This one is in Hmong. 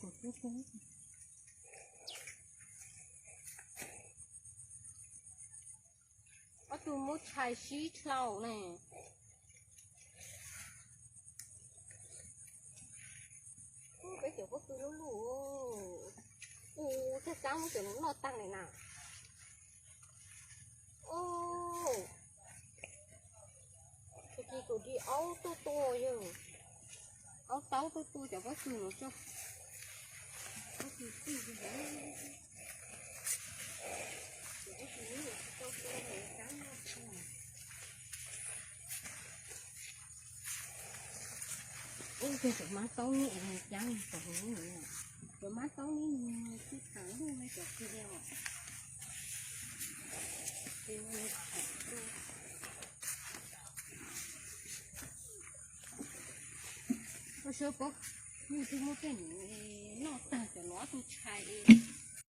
Ob tug muab tshais sib dlhau ne. Peb cov pob kws lub lub, u, txaj xab muab cov no noj tag li na. Tag kis kuv di aub tuaj tua yog, aub taub tuaj tua cov pob kws no tso. Pob kws txij, ub, cov mab taub neb caab tom, cov mab taub neb txij thav luj ne cov kws os. Koj saib pob kws twb muab tej noj tag, cov no ob tug tshais li.